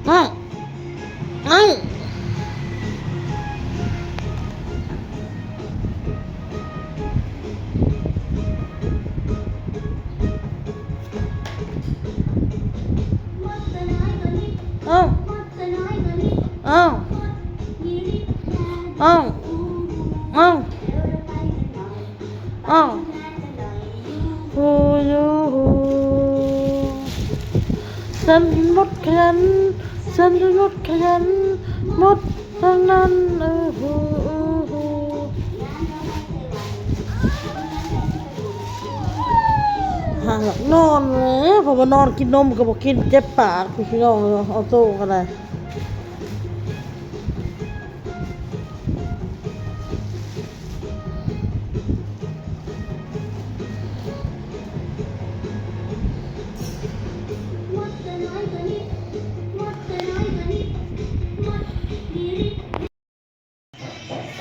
ອ້າວ ອ້າວ ອ້າວ ອ້າວ ອ້າວ ອ້າວ ອ້າວ ໂອ້ໂຫ ໂອ້ໂຫ ສັນໝົດຂະຫຍັນ ສັນໝົດຂະຫຍັນ ໝົດທັງນັ້ນ ໂອ້ໂຫ ໂອ້ໂຫ ຫາກນອນເລີຍ ເພາະວ່ານອນກິນນົມກໍບໍ່ກິນ ເຈັບປາກ ພີ່ນ້ອງເອີຍ ອອໂຕ້ກໍໄດ້.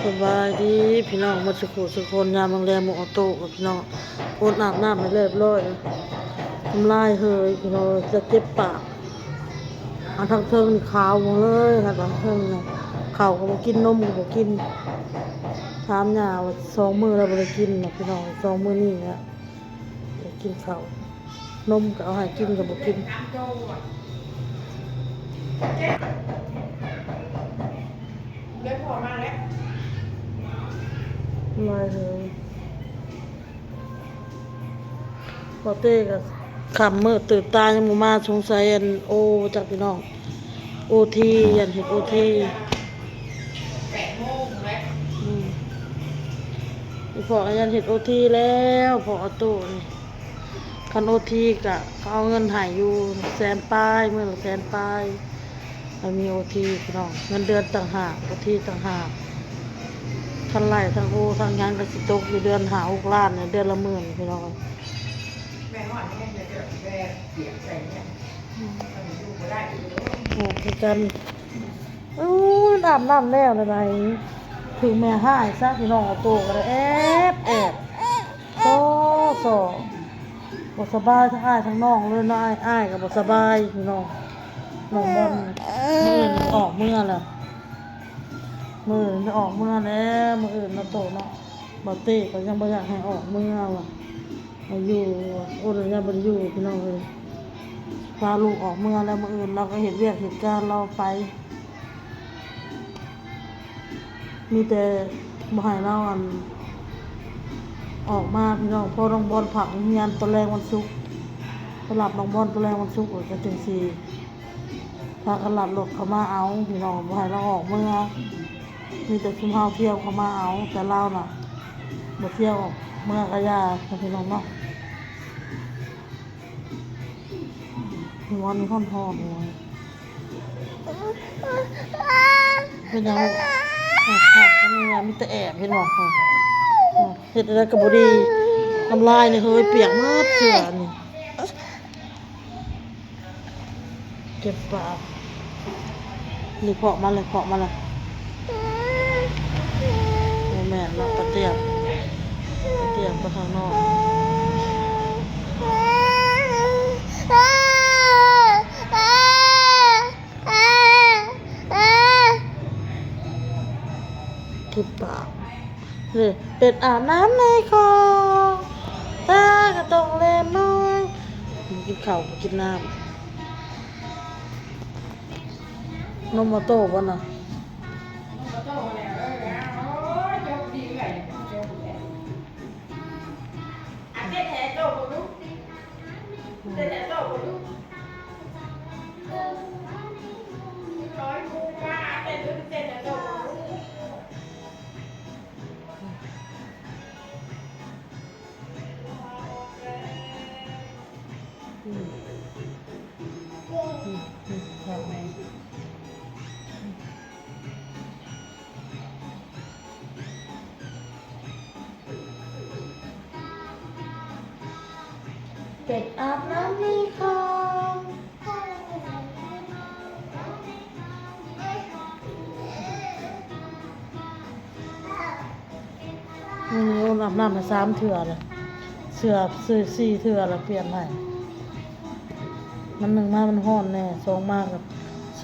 ສະບາຍດີພີ່ນ້ອງໝົດສຸຂູສຸຄົນ ຍາມແລງໆ ໝູ່ອອໂຕ້ກັບພີ່ນ້ອງ ອົດອາບນ້ຳໃຫ້ຮຽບຮ້ອຍ ນ້ຳລາຍເຫີຍພີ່ນ້ອງ ຈະເຈັບປາກ. ອັນທາງເທິງນີ້ຂາວໝົດເລີຍ ທາງເທິງນີ້ ເຂົ້າກໍບໍ່ກິນ ນົມກໍບໍ່ກິນ ຖາມຍ່າວ່າສອງມື້ແລ້ວບໍ່ໄດ້ກິນນະພີ່ນ້ອງ ສອງມື້ນີ້ແຫຼະ ໄດ້ກິນເຂົ້າ ນົມກໍເອົາໃຫ້ກິນກໍບໍ່ກິນ ໄດ້ພໍມາແລ້ວ ຫຼາຍເຫີຍ. ບໍ່ເຕ້ກໍຄ່ຳມືດຕື່ນຕາຍັງບໍ່ມາ ສົງໄສອັນໂອຈັກພີ່ນ້ອງ ໂອທີ ຢ້ານເຮັດໂອທີ ອືມ ອີພໍ່ກໍຢ້ານເຮັດໂອທີແລ້ວ ພໍ່ອາໂຕ້ນີ້ ຄັນໂອທີກໍເຂົາເອົາເງິນໃຫ້ຢູ່ແສນປາຍ ມື້ລະແສນປາຍ. ແລ້ວມີໂອທີພີ່ນ້ອງ ເງິນເດືອນຕ່າງຫາກ ໂອທີຕ່າງຫາກ ທັງໄລ່ທັງໂອທັງຫຍັງກໍຊິຕົກຢູ່ເດືອນຫ້າຫົກລ້ານ ເດືອນລະໝື່ນພີ່ນ້ອງ. ແມ່ຮອດແຮງແລ້ວເຈົ້າຊິແບກປຽກໃສ່ເນຍ ອືມ ມັນຢູ່ບໍ່ໄດ້ ໂອ້ ຄືກັນ ໂອ້ຍ ອາບນ້ຳແລ້ວລະໃດ ຖືກແມ່ຮ້າຍຊະພີ່ນ້ອງ ເອົາໂຕກໍໄດ້ແອບໆ ໂຕ ໂຕ ບໍ່ສະບາຍທັງອ້າຍທັງນ້ອງເລີຍເນາະ ອ້າຍ ອ້າຍກໍບໍ່ສະບາຍພີ່ນ້ອງ ນ້ອງບອນ ມື້ອື່ນອອກເມືອແລ້ວ ມື້ອື່ນອອກເມືອແລ້ວ ມື້ອື່ນເນາະໂຕເນາະ ບໍ່ເຕ້ກໍຍັງບໍ່ຢາກໃຫ້ອອກເມືອວ່າ ໃຫ້ຢູ່ ໂອ້ ລະຍະບໍ່ໄດ້ຢູ່ພີ່ນ້ອງເອີຍ ພາລູກອອກເມືອແລ້ວ ມື້ອື່ນລາວກໍເຮັດວຽກເຮັດການລາວໄປ. ມີແຕ່ບໍ່ໃຫ້ລາວ ອັນ ອອກມາພີ່ນ້ອງ ເພາະນ້ອງບອນພັກໂຮງຮຽນຕອນແລງວັນສຸກ ໄປຮັບນ້ອງບອນຕອນແລງວັນສຸກ ກໍຈັ່ງຊິພາກັນລັດລົດເຂົ້າມາເອົາພີ່ນ້ອງ ບໍ່ໃຫ້ລາວອອກເມືອ ມີແຕ່ຊຸມເຮົາທ່ຽວເຂົ້າມາເອົາ ແຕ່ລາວນະບໍ່ທ່ຽວອອກເມືອກະຢ່າພີ່ນ້ອງເນາະ. ຫົວນີ້ຮ້ອນໆ ໂອ້ຍ ເປັນຫຍັງລູກ? ອາບນ້ຳນີ້ມີແຕ່ແອບ ເຫັນບໍ່? ເຮັດແນວໃດກໍບໍ່ດີ ນ້ຳລາຍນີ້ເຮີ້ຍ ປຽກໝົດເສື້ອນີ້. ເຈັບປາກ ນີ້ເພາະມາເລີຍ ເພາະມາເລີຍ ບໍ່ແມ່ນເນາະ ປະຕຽມ ປະຕຽມໄປຂ້າງນອກ ເຈັບປາກ ເປັດອາບນ້ຳໃນຄອງ ຕາກໍຕ້ອງແລ່ນມາ ກິນເຂົ້າ ກິນນ້ຳ. ນົມອອໂຕ້ບໍ່ນະ? ອືມ ອືມ ອືມ ເຂົ້າໃນ ເປັດອາບນ້ຳໃນຄອງ. ມື້ນີ້ໂອ້ນອາບນ້ຳໃຫ້ສາມເທື່ອລະ ເສື້ອສີ່ເທື່ອລະປ່ຽນໃໝ່ ມັນໜຶ່ງມາມັນຮ້ອນແດ່ ສອງມາກໍສ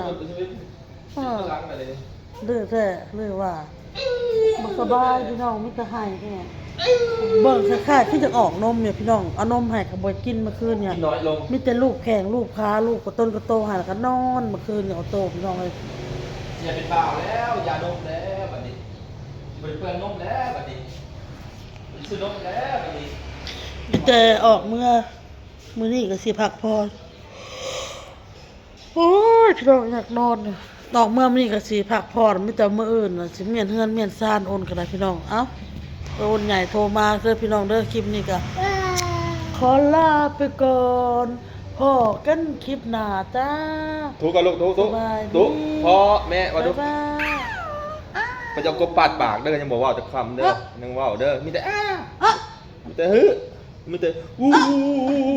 າ ເອີ ດື້ແທ້ ຫຼືວ່າບໍ່ສະບາຍພີ່ນ້ອງ ມີແຕ່ໄຫ້ແທ້. ເບິ່ງຄ້າຍໆຄືຈະອອກນົມຢູ່ພີ່ນ້ອງ ເອົານົມໃຫ້ກໍບໍ່ກິນມື້ຄືນນີ້ ກິນນ້ອຍລົງ ມີແຕ່ລູບແຂ້ງລູບຂາ ລູບກະຕົນກະໂຕຫັ້ນ ແລ້ວກໍນອນມື້ຄືນນີ້ ໂອໂຕ ພີ່ນ້ອງເອີຍ. ຊິເປັນບ່າວແລ້ວ ຢານົມແລ້ວບັດນີ້ ບໍ່ໄດ້ເປືອງນົມແລ້ວບັດນີ້ ບໍ່ໄດ້ຊື້ນົມແລ້ວບັດນີ້ ມີແຕ່ອອກເມືອ ມື້ນີ້ກໍຊິພັກຜ່ອນ. ໂອ້ຍ ພີ່ນ້ອງ ຢາກນອນ. ອອກເມືອມື້ນີ້ກໍຊິພັກຜ່ອນ ມີແຕ່ມື້ອື່ນນະ ຊິມ້ຽນເຮືອນມ້ຽນຊານ. ໂອນກໍໄດ້ພີ່ນ້ອງ. ເອົ້າ ໂອນໃຫຍ່ໂທມາເດີພີ່ນ້ອງເດີ. ຄລິບນີ້ກໍ ຂໍລາໄປກ່ອນ ພໍ້ກັນຄລິບໜ້າຈ້າ. ທຸກກັນລູກ ທຸກ ທຸກ ທຸກ ພໍ່ແມ່ວ່າດຸ. ບາຍບາຍ. ເພິ່ນຈະເອົາກົບປາດປາກເດີ ຍັງບໍ່ເວົ້າຈັກຄຳເດີ. ຍັງເວົ້າເດີ ມີແຕ່ ອາ ມີແຕ່ ຮຶ ມີແຕ່ ອູ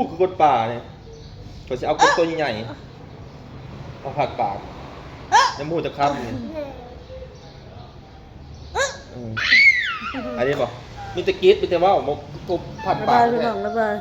ຄືກົບປາດນີ້. ເພິ່ນຊິເອົາກົບໂຕໃຫຍ່ໆ ມາປາດປາກ ຍັງບໍ່ຮູ້ຈັກຄຳນີ້. ອືມ ອັນນີ້ບໍ່ ມີແຕ່ກິດ ມີແຕ່ເວົ້າ ບໍ່ ກົບປາດປາກ. ລະບາຍ ພີ່ນ້ອງ ລະບາຍ.